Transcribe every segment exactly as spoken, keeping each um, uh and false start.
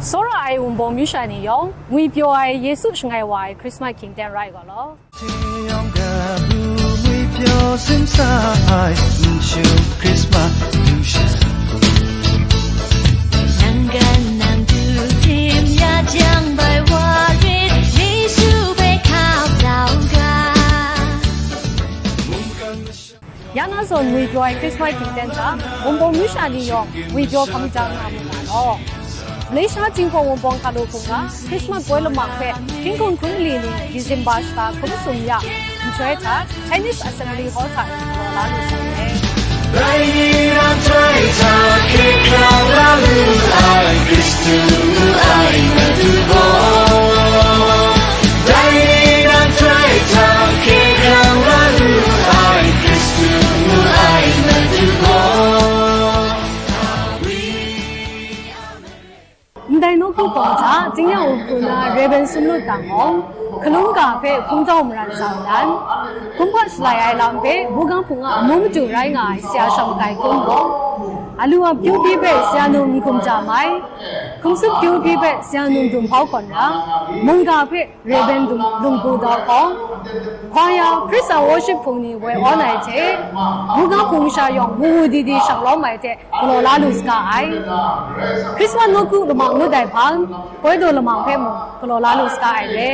Tsawra ai Wunpawng myu sha ni yawng, ngwipyaw ai Yesu shangai wa ai Krismas hkying ten rai ga law. 天上的父母表现在爱，英雄 Christmas 留下。能跟能度天涯将百万人，你是背靠高高。 Ya na zawn ngwipyaw ai Krismas hkying ten hta, Wunpawng myu sha ni yawng ngwipyaw hkam ja nga mu nga law. Malaysia Jinghpaw Wunpawng Hkalu Hkungga Krismas poi lamang hpe hkying hkun hkun li ni December shata hkun sum ya nhtoi hta Chinese Assembly Hall hta galaw la lu sai. Dai ni nan htoi hta hkye hkrang la lu ai Hkristu ai Madu gaw, dai ni nan htoi hta hkye hkrang la lu ai Hkristu ai Madu gaw. Ndai nawku kawng hta, Tingnyang Wunpawng na Reverend Sumlu Tang Hawng, hkalun ga hpe hkungdaw maran sa nnan, kumhpa shalai ai lam hpe, Bugang Hpung a amu madu rai nga ai Sya Shawng Kai Kun Hawng, alu a pyu pyi hpe Sya Num Nhkum Ja Mai, hkumsup pyu pyi hpe Sya Num Dum Hpau Kawn Ra, mungga hpe Reverend Lung-, Lungpu Dau Hkawng, hkawng ya Praise and Worship hpung ni woi awn ai hte, Bugang Hpung masha yawng mu mu di di shang lawm ai hte galaw la lu saga ai. Krismas nawku lamang ngut ai hpang, koi daw lamang hpe mung galaw la lu saga ai re.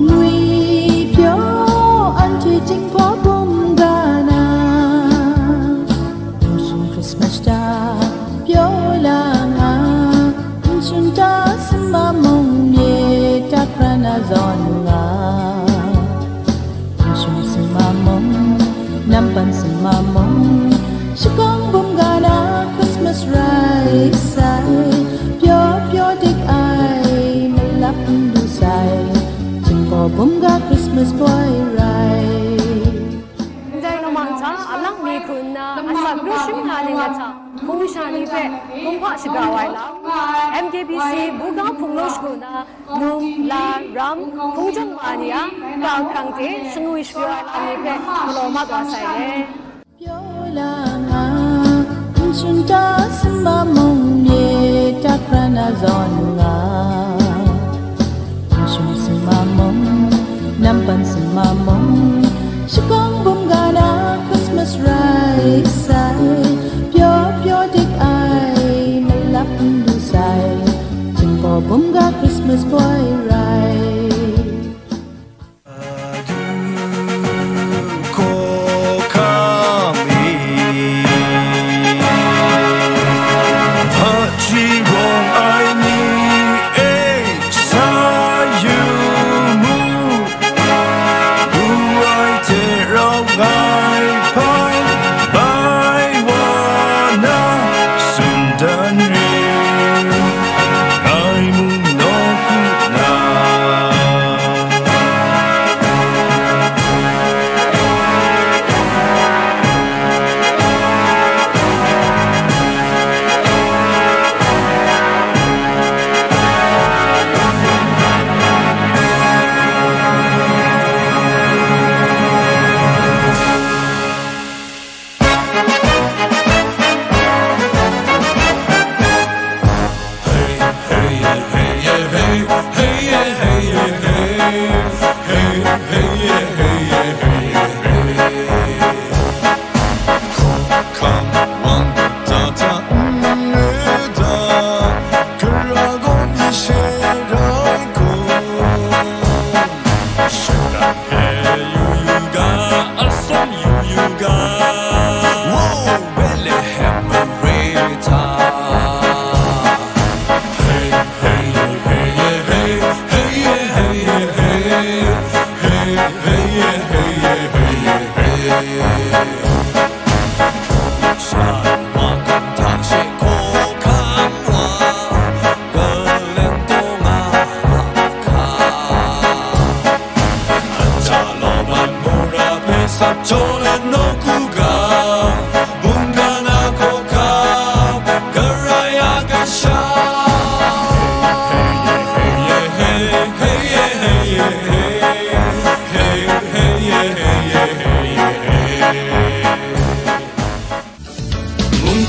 ငွေပြော အန်တီ Jinghpaw Bum ga na, Christmas ta pyaw la nga, Nshun ta summa mung, mye ta hkra na zawn nga. Nshun summa mung, nampan summa mung, shakawng bum ga na Christmas rai sai, pyaw pyaw dik ai, malap n lu sai, Jinghpaw Bum ga Christmas poi rai. Ndai lamang hta, alang mi hkun nna, asak ru shim nga ni na hta, hpung sha ni hpe kumhpa shaga wai lam, M K B C Bugang Hpung Law Shagu na, num, la, ram, hpung jawng wa ni a, ka hkrang hte shangwi shapyaw ai lam ni hpe galaw mat wa sai le. Pyaw la nga, nshun ta summa mung, mye ta hkra na zawn nga. Nshun summa mung, nampan summa mung, shakawng bum ga na Christmas rai sai, pyaw pyaw dik ai, malap n lu sai, Jinghpaw Bum ga Christmas poi rai.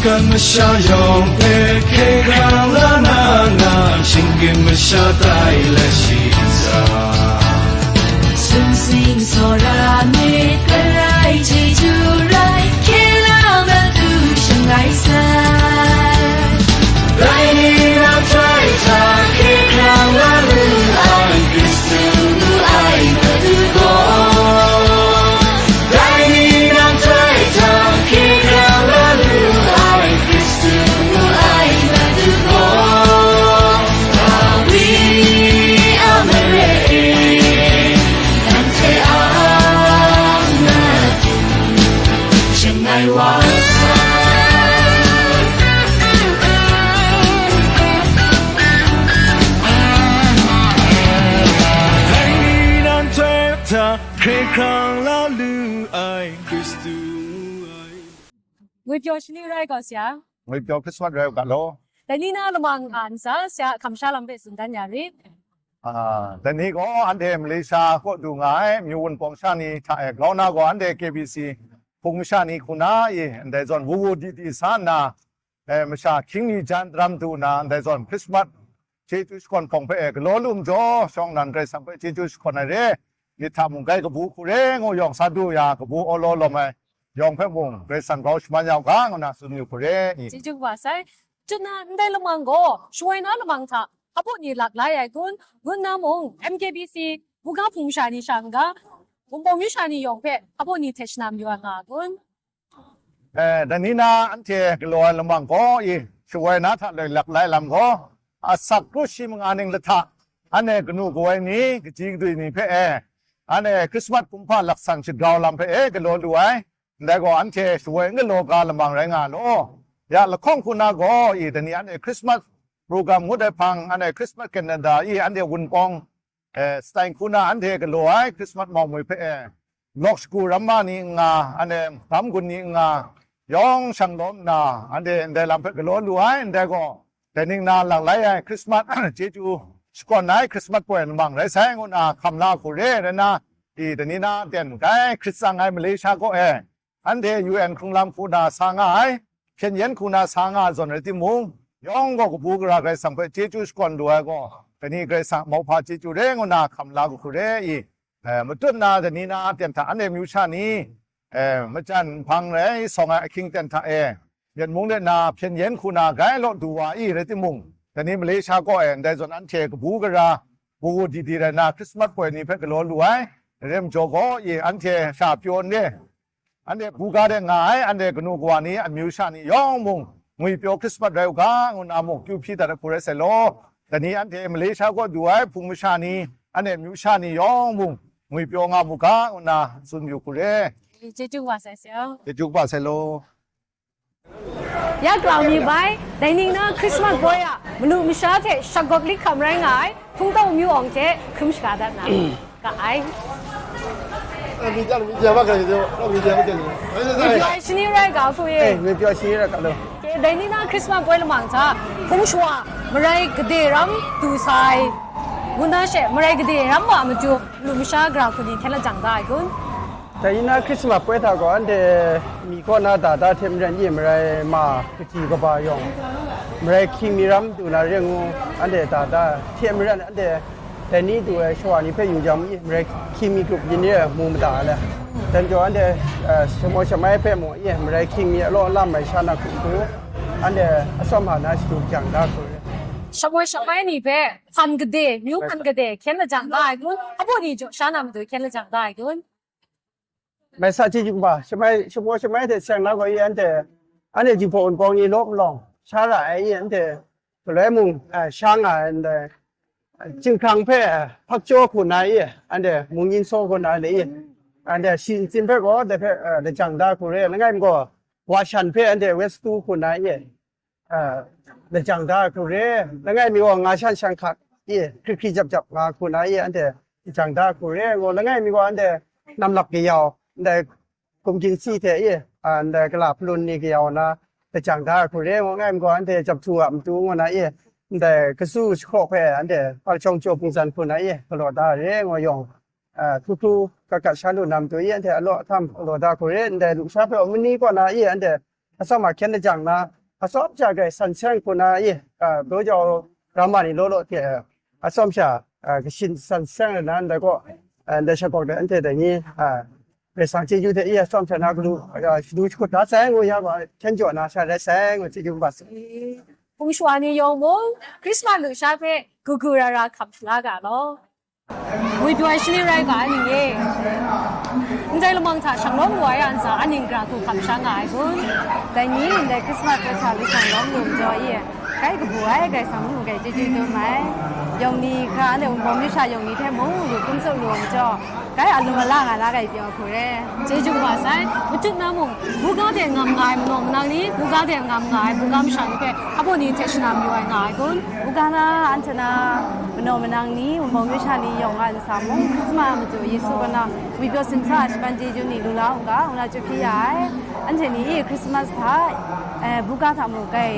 Kan masha yawng hpe hkye hkrang la na nga, shinggyim masha tai let shayi sa. Sumsing tsawra myit, karai chyeju rai, hkye la matu shangai sai. Dai ni na htoi hta hkye hkrang la lu ai Hkristu ngu ai Madu gaw, dai ni na htoi hta hkye hkrang la lu ai Hkristu ngu ai Madu gaw, Dawi a mare e, nanhte a matu shangai wa sai. Dai ni na htoi hta hkye hkrang la lu ai Hkristu ngu ai. Ngwi pyaw shani rai gaw, sya. Ngwi pyaw Christmas rai u ga law. Dai ni na lamang a ntsa, sya a kamsham lam hpe tsun dan ya rit. Ah, dai ni gaw anhte Malaysia kaw du nga ai amyu wunpawng sha ni hta e, grau na gaw anhte K B C hpung masha ni hku na i, ndai zawn wu wu di di sa nna, eh, masha hkying mi jan daram du nna, ndai zawn Christmas chyeju shakawn hpawng hpe e galaw lu majaw, shawng nnan Karai Kasang hpe chyeju shakawn ai re, myit hta mung grai kabu hku re ngu yawng sa du ya, kabu awlaw lawm ai yawng hpe mung Karai Kasang grau shaman ya u ga, ngu na tsun yu hku re i. Chyeju kaba sai. Chut na, ndai lamang gaw, shawoi na lamang hta, hpabaw ni lak lai ai kun, ngu nna mung, M K B C, buga hpung masha ni sha n-ga, wunpawng masha ni yawng hpe, hpabaw ni hte shanam yu ai nga a kun? Eh, dai ni na anhte galaw ai lamang gaw i, shawoi na hta loi lak lai lam gaw, asak kru shi manga ning lahta, anhte kanu kawoi ni, kaji kadui ni hpe e, anhte Christmas kumhpa laksan shagrau lam hpe e galaw lu ai, ndai gaw anhte shawoi n galaw ga lamang rai nga law. Ya lahkawng hku na gaw i, dai ni anhte Christmas program ngut ai hpang, anhte Christmas calendar i, anhte wunpawng, eh, stain hku na anhte galaw ai Christmas mawng moi hpe e, lawk shagu ramma ni n nga, anhte ram gun ni n nga, yawng shang lawm nna, anhte ndai lam hpe galaw lu ai, ndai gaw, dai ning na lak lai ai Christmas chyeju shakawn ai Christmas poi lamang rai sai, ngu nna hkam la hku re, rai nna, i, dai ni na ten grai hkrit tsang ai Malaysia kaw e, anhte U N hkrung lam hku na sa nga ai, hpyen yen hku na sa nga ai zawn rai timung, yawng gaw kabu gara Karai Kasang hpe chyeju shakawn lu ai gaw, dai ni Karai Kasang a mauhpa chyeju re ngu na hkam la hku re i, eh, matut na dai ni na ten hta anhte amyu sha ni, eh, majan nhpang rai sawng ai ahkying ten hta e, Myen mung de na hpyen yen hku na grai law du wa i rai timung, dai ni Malaysia kaw e ndai zawn anhte kabu gara, wu wu di di rai na Christmas poi ni hpe galaw lu ai, dai rai majaw gaw i anhte sha pyaw n re, anhte buga de nga ai, anhte kanu kawa ni, amyu sha ni yawng mung, ngwi pyaw Christmas rai u ga, ngu nna mung kyu hpyi dat ai hku rai sai law, dai ni anhte Malaysia kaw du ai hpung masha ni, anhte amyu sha ni yawng mung, ngwi pyaw nga mu ga, ngu nna tsun yu hku re. Chyeju kaba sai, sya. Chyeju kaba sai law. Ya grau mi bai, dai ning na Christmas poi a, malu masha hte shagawk li hkam rai nga ai, hpungtau amyu awng hte hkrum shaga dat na, ga ai. Ngwi pyaw shani rai ga hku e. Eh, ngwi pyaw shani rai ga law. Ke, dai ni na Christmas poi lamang hta, hpung shawa, marai gade ram du sai, ngu na she, marai gade ram wa matu, malu masha gara hku ni hkyen lajang da ai kun? Dai ni na Christmas poi hta gaw, anhte mi kaw na da da hte maren, ye marai ma kaji kaba yawng, marai hkying mi ram du na re ngu, anhte da da hte maren, anhte dai ni du ai shawa ni hpe yu jang, ye marai hkying mi grup yin re mu mada ai le. Dai majaw, anhte, eh, shamawng shamai hpe mung, ye marai hkying mi alaw alam ai sha na hku hku, anhte atsawm hpa na shadu jang da hku re. Shamawng shamai ni hpe hpan gade, myu hpan gade, hkyen lajang da ai kun? Abu ni jaw sha na matu hkyen lajang da ai kun? Mai sa chyeju kaba, shamai, shamawng shamai hte seng na gaw, i anhte, anhte Jinghpaw Wunpawng ni law malawng sha ra ai, i anhte galoi mung, a, sha nga ai ndai, a, Jinghkrang hpe, a, Hpakchyaw hku na i, anhte Mungyin Saw hku na le i, anhte shi ntsin hpe gaw dai hpe, a, lajang da hku re, langai mi gaw, Washan hpe anhte Westu hku na i, a, lajang da ai hku re, langai mi gaw nga shan shan hkak i, hkri hkri jap jap nga hku na i, anhte lajang da ai hku re, ngu langai mi gaw anhte namlap kayau, ndai gumgyin si hte i, a, ndai gala hpalun ni kayau na lajang da ai hku re, ngu langai mi gaw anhte jap htu a matu ngu na i, ndai kasu jahkraw hpe anhte palshawng jaw pungzan hku na i, galaw da ai re, ngu yawng, a, hkru hkru gat gat sha lu na matu i, anhte alaw ahtam galaw da ai hku re, ndai lusha hpe mani kaw na i, anhte atsawm a hkyen lajang na, atsawm sha grai san seng hku na i, a, daw jau rama ni law law hte, atsawm sha, a, kashin san seng na ndai gaw, a, ndai sha gawk de anhte dai ni, a, Karai Kasang chyeju hte i atsawm sha na galu, a, shadu shakut da sai ngu ya ga hkyen jaw na sha rai sai ngu chyeju kaba sai. Hpung shawa ni yawng mung, Christmas lusha hpe kagu ra ra hkam shala ga law. Ngwipyaw ai shani rai ga ai ning e, ndai lamang hta shanglawm lu ai a ntsa, aning gra hku hkam sha nga ai kun? Dai ni ndai Christmas hpe sa lu shanglawm lu majaw i, kai kabu ai Karai Kasang mung grai chyeju dum ai. Yawng ni hkra anhte wunpawng myu sha yawng ni hte mung lu hkrum tsup lu majaw, kai a lung ala nga la gai pyaw hku re. Chyeju kaba sai, matut na mung, buga de ngam nga ai manaw manang ni, buga de ngam nga ai buga masha ni hpe, hpabaw ni hte shanam yu ai nga ai kun? Buga na, anhte na, manaw manang ni, wunpawng myu sha ni yawng a ntsa mung, Christmas machyu Yesu kaw na ngwipyaw simsa ai shaban chyeju ni lu la u ga, ngu na chyu hpyi ya ai. Anhte ni i Christmas hta, eh, buga hta mung grai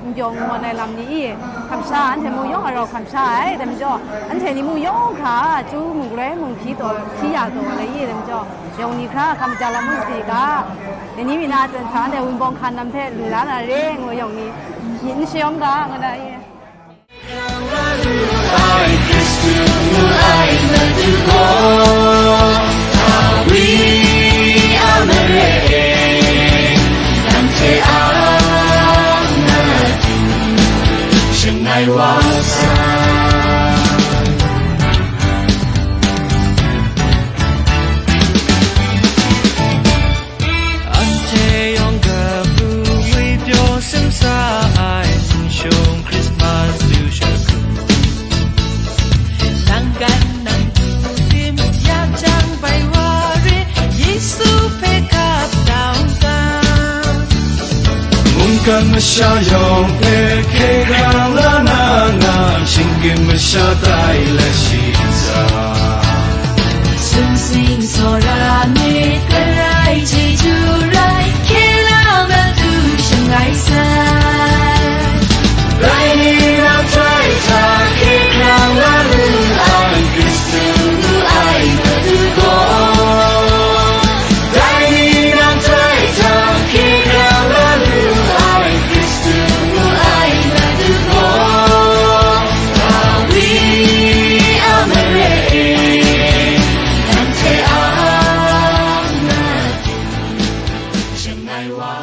n pyaw n ngawn ai lam ni i hkam sha, anhte mung yawng arau hkam sha ai. Dai majaw, anhte ni mung yawng hkra chyu mung galoi mung hpyi taw, hpyi ya taw ai i, dai majaw, yawng ni hkra hkam ja lam mu sadi ga, dai ni mi na a ten sa, anhte wunpawng hkan lam hpe lu la na re, ngu yawng ni myit n shayawm ga, ngu na i. Ai Hkristu ngu ai Madu gaw, awi a mare e, nanhte a matu shangai wa sai. Anhte yawng kabu ngwipyaw simsa ai nshung Christmas du shakut. Nang kan nang du tim yak jang bai wa re, Yesu hpe kap dau ga. Mungkan masha yawng hpe hkye hkrang la na, nang shinggyim masha tai let shayi sa. Sumsing tsawra myit, karai chyeju rai, hkye la Madu shangai sai. Dai ni nang htai hta hkye hkrang la lu ai Hkristu ngu ai Madu gaw, dai ni nang htai hta hkye hkrang la lu ai Hkristu ngu ai Madu gaw, awi a mare e, nanhte a matu shangai wa.